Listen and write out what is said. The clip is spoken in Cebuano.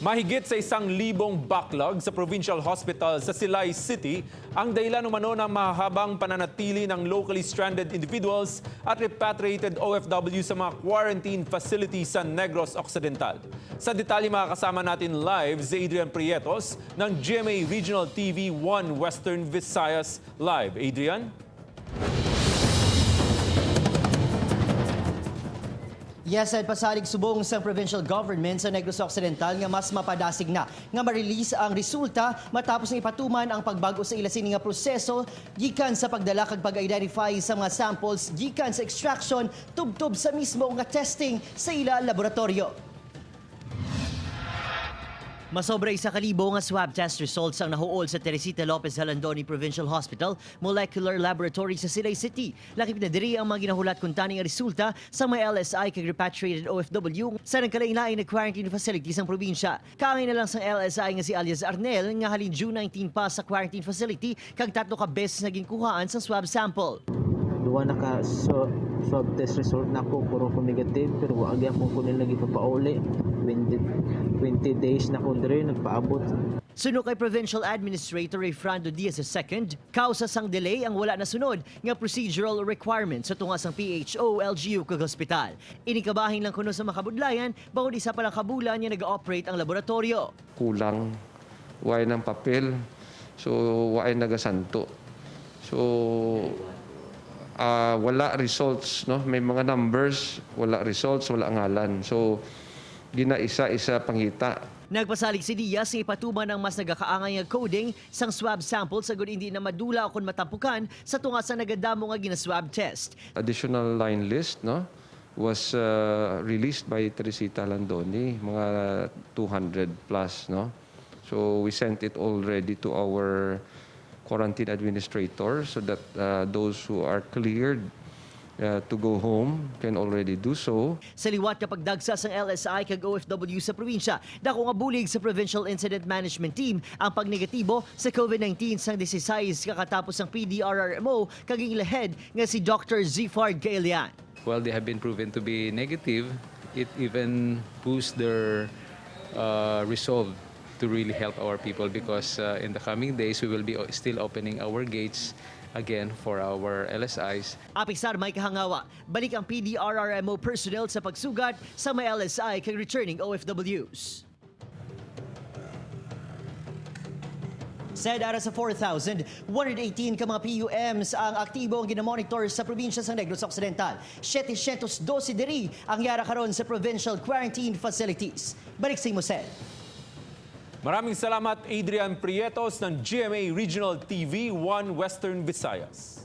Mahigit sa 1,000 backlog sa provincial hospital sa Silay City ang dahilan umano ng mahahabang pananatili ng locally stranded individuals at repatriated OFW sa mga quarantine facilities sa Negros Occidental. Sa detalye, makakasama natin live si Adrian Prietos ng GMA Regional TV 1 Western Visayas Live. Adrian? Yes, at pasalig subong sa provincial government sa Negros Occidental nga mas mapadasig na nga ma-release ang resulta matapos nga ipatuman ang pagbago sa ila sini nga proseso gikan sa pagdala kag pag-identify sa mga samples gikan sa extraction tubtob sa mismo nga testing sa ila laboratorio. Masobra 1,000 nga swab test results ang nahuol sa Teresita Lopez Jalandoni Provincial Hospital Molecular Laboratory sa Silay City. Lakip na diri ang mga ginahulat kung tani nga resulta sa mga LSI kag repatriated OFW sa nagkalain-lain na quarantine facilities ang probinsya. Kaangay na lang sa LSI nga si alias Arnel nga halin June 19 pa sa quarantine facility kag tatlo ka beses naging kuhaan sa swab sample. Duwa na ka so, swab test result nako, puro ko negative, pero wa gyapon ko nila gipapauli. 20, 20 days na ko diri nagpaabot. Suno kay Provincial Administrator Frando Diaz II, kausa sang delay ang wala na sunod nga procedural requirements sa tunga sang PHO, LGU kag hospital. Inikabahin lang kuno sa makabudlayan bangod isa pa lang kabulan nga nag-ooperate ang laboratorio. Kulang, way ng papel, so way nagasanto, so wala results, no? May mga numbers, wala results, wala ngalan, so ginaisa-isa pangita. Nagpasalig si Diaz sa ipatuman ang mas nagakaangay nga coding sang swab sample sa hindi na madula o kung matampukan sa tunga sa nagadamo nga ginaswab test. Additional line list, no, was released by Teresita Landoni, mga 200 plus, no? So we sent it already to our quarantine administrator so that those who are cleared to go home can already do so. Sa liwat kapag dagsa sang LSI kag OFW sa probinsya, dako nga bulig sa Provincial Incident Management Team ang pagnegatibo sa COVID-19 sang 16 kakatapos ang PDRRMO kag ila head nga si Dr. Zifard Kailian. While they have been proven to be negative, it even boosts their resolve to really help our people because in the coming days we will be still opening our gates again for our LSIs. Apisar may kahangawa, balik ang PDRRMO personnel sa pagsugat sa may LSI kag returning OFWs. Said ara sa 4,118 ka mga PUMs ang aktibo ang ginamonitor sa probinsya sa Negros Occidental. 712 diri ang yara karon sa provincial quarantine facilities. Balik sa imo, Sed. Maraming salamat, Adrian Prietos ng GMA Regional TV 1 Western Visayas.